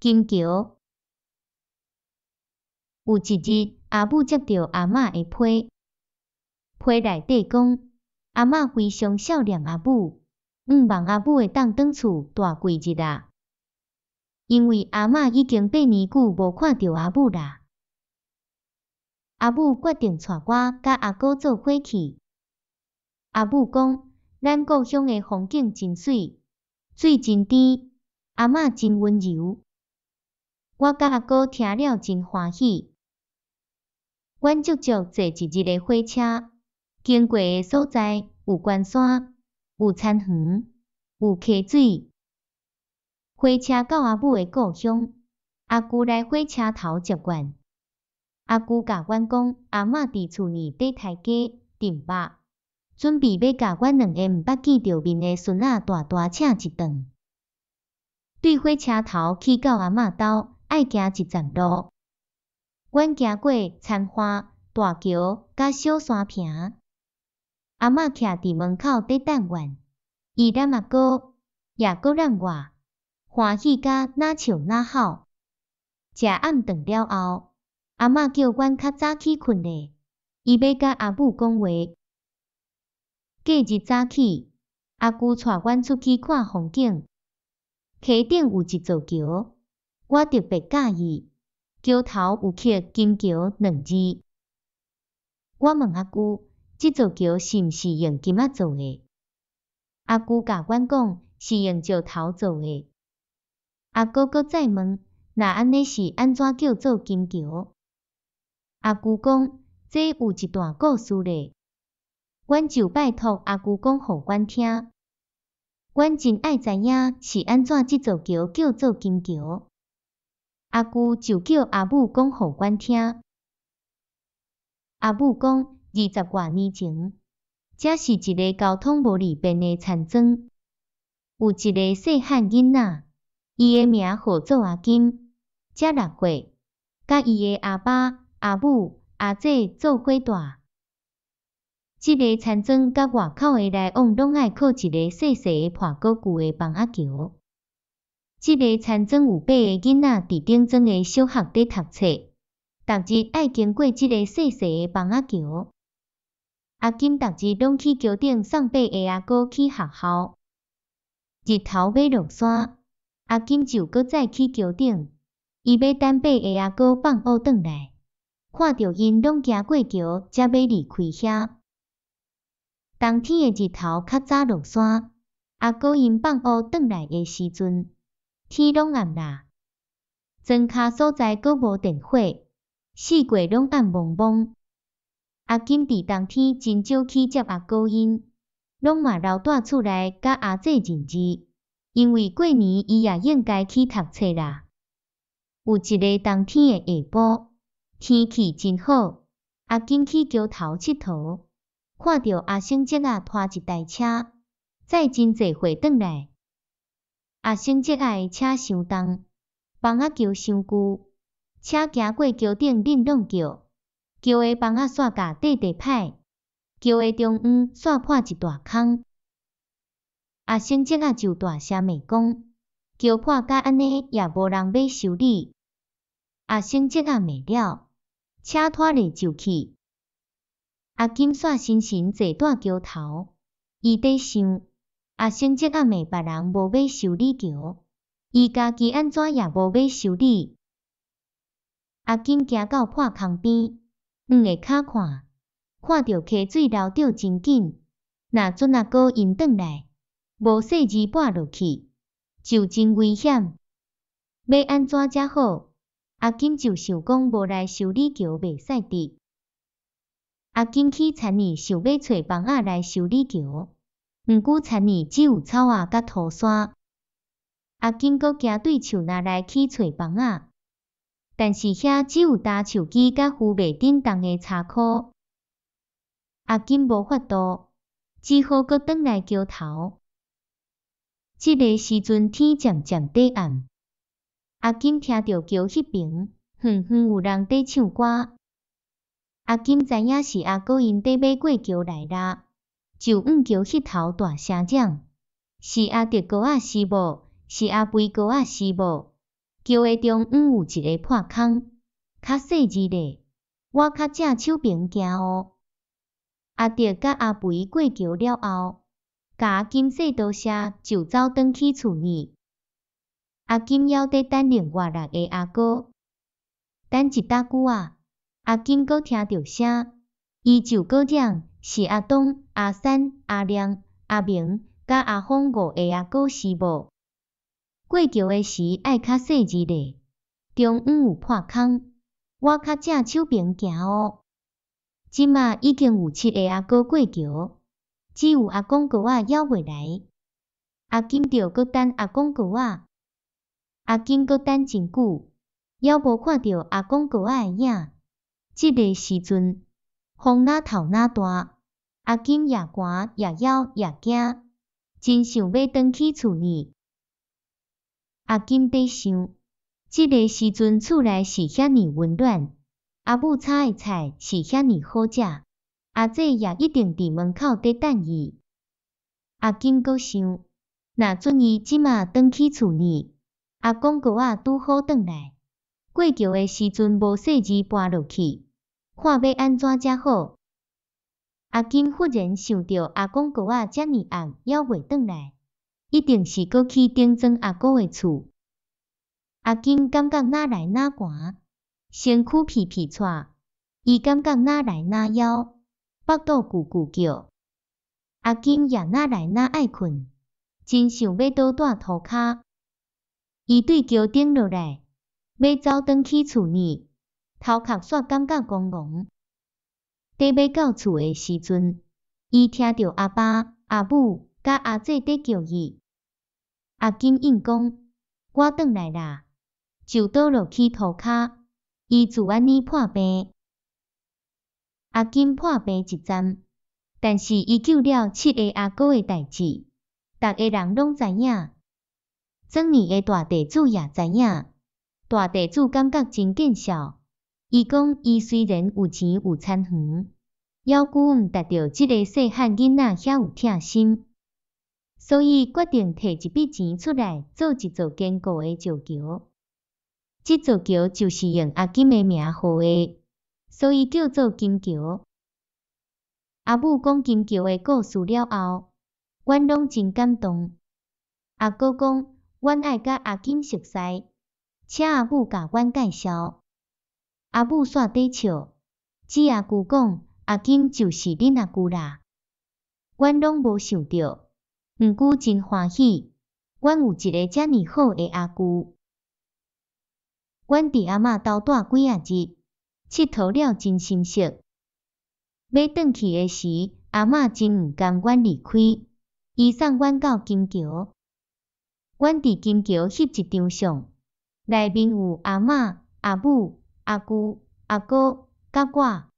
金橋。有一日，阿母接著阿嬤的批，批內底講，阿嬤非常孝念阿母，向望阿母會當轉厝蹛幾日啊。因為阿嬤已經8年久無看著阿母啦。阿母決定帶我佮阿哥做伙去。阿母講，咱故鄉的風景真媠，水真甜，阿嬤真溫柔。我佮阿哥聽了真歡喜。阮足足坐一日的火車，經過的所在有關山，有田園，有溪水。火車到阿母的故鄉，阿舅來火車頭接阮。阿舅共阮講，阿嬤佇厝內佇刣雞燉肉，準備欲共阮兩個毋捌見著面的孫仔大大請一頓。對火車頭去到阿嬤兜，愛行一站路。阮行過田岸、大橋佮小山坪。阿嬤徛佇門口佇等阮，伊攬阿哥，也閣攬我，歡喜甲若笑若哭。食暗頓了後，阿嬤叫阮較早去睏咧，伊欲佮阿母講話。隔日早起，阿舅帶阮出去看風景。溪頂有一座橋，我特別佮意，橋頭有刻金橋兩字。我問阿舅，這座橋是毋是用金仔做的？阿舅共阮講，是用石頭做的。阿哥閣再問，若按呢是按怎叫做金橋？阿舅講，這有一段故事咧。阮就拜託阿舅講予阮聽。阮真愛知影是按怎這座橋叫做金橋。阿舅就叫阿母講予阮聽。阿母講，20外年前，這是一个交通無利便的田莊，有一个細漢囡仔，伊的名號做阿金，才6歲，佮伊的阿爸、阿母、阿姐做伙蹛。這个田莊佮外口的來往，攏愛靠一个細細的破古舊的枋仔橋。這个田莊有八个囡仔佇頂莊的小學佇讀冊，逐日愛經過這個細細的枋仔橋。阿金逐日攏去橋頂送八个阿哥去學校。日頭欲落山，阿金就閣再去橋頂，伊欲等八个阿哥放學轉來，看著𪜶攏行過橋，才欲離開遐。冬天的日頭較早落山，阿哥𪜶放學轉來的時陣，天攏暗啦。莊跤所在閣無電火，四界攏暗濛濛。阿金佇冬天真少去接阿哥𪜶，攏嘛留蹛厝內佮阿姐認字，因為過年伊也應該去讀冊啦。有一个冬天的下晡，天氣真好，阿金去橋頭𨑨迌。看著阿生叔仔拖一台車，載真濟貨轉來。阿生叔仔的車傷重，枋仔橋傷舊，車行過橋頂振挵叫，橋的枋仔煞共硩硩歹，橋的中央煞破一大空。阿生叔仔就大聲罵講，橋破甲按呢也無人欲修理。阿生叔仔罵了，車拖咧就去。阿金煞神神坐蹛橋頭，伊佇想，阿生叔仔罵別人無欲修理橋，伊家己按怎也無欲修理。阿金行到破空邊，向下跤看，看著溪水流得真緊，若準阿哥𪜶轉來，無細膩跋落去，就真危險。欲按怎才好？阿金就想講無來修理橋袂使得。阿金去田裡想欲揣枋仔來修理橋，毋過田裡只有草仔佮塗沙。阿金閣行對樹林內去揣枋仔，但是遐只有焦樹枝佮扶袂振動的柴箍。阿金無法度，只好閣轉來橋頭。這个時陣天漸漸佇暗，阿金聽著橋彼爿遠遠有人佇唱歌。阿金知影是阿哥𪜶佇欲過橋來啦，就向橋彼頭大聲講：是阿德哥仔是無？是阿肥哥仔是無？橋的中央有一个破空，較細膩咧，我較正手爿行哦。阿德佮阿肥過橋了後，共阿金說多謝，就走轉去厝呢。阿金猶佇等另外六个阿哥，等一搭久仔，阿金閣聽著聲，伊就閣認是阿東、阿三、阿亮、阿明佮阿峰五个阿哥是無？過橋的時愛較細膩咧，中央有破空，我較正手爿行哦。這馬已經有七个阿哥過橋，只有阿公哥仔猶未來。阿金著閣等阿公哥仔，阿金閣等真久，猶無看著阿公哥仔的影。這个時陣，風若透若大，阿金也寒也枵也驚，真想欲轉去厝呢。阿金佇想，這个時陣厝內是遐爾溫暖，阿母炒的菜是遐爾好食，阿姐也一定佇門口佇等伊。阿金閣想，若准伊這馬轉去厝呢，阿公哥仔拄好轉來，過橋的時陣無細膩跋落去，看欲按怎才好？阿金忽然想著阿公哥仔遮爾暗猶未轉來，一定是閣去頂庄阿姑的厝。阿金感覺哪來哪寒，身軀皮皮掣，伊感覺哪來哪枵，腹肚咕咕叫。阿金也哪來哪愛睏，真想欲倒蹛塗跤。伊對橋頂落來，欲走轉去厝呢，頭殼煞感覺戇戇。佇欲到厝的時陣，伊聽著阿爸、阿母佮阿姐佇叫伊。阿金應講：我轉來啦，就倒落去塗跤。伊就按呢破病。阿金破病一站，但是伊救了七个阿哥的代誌，逐个人攏知影。庄呢的大地主也知影，大地主感覺真見笑。伊講伊雖然有錢有田園，猶閣毋達著這個細漢囡仔遐有疼心，所以決定提一筆錢出來做一座堅固的石橋。這座橋就是用阿金的名號的，所以叫做金橋。阿母講金橋的故事了後，阮攏真感動。阿哥講，阮愛佮阿金熟似，請阿母共阮介紹。阿母煞佇笑，姊阿舅講，阿金就是恁阿舅啦。阮攏無想著，毋過真歡喜，阮有一個遮爾好的阿舅。阮佇阿嬤兜蹛幾仔日，𨑨迌了真心適。欲轉去的時，阿嬤真毋甘阮離開，伊送阮到金橋。阮佇金橋翕一張相，內面有阿嬤、阿母、阿舅、阿哥、佮我。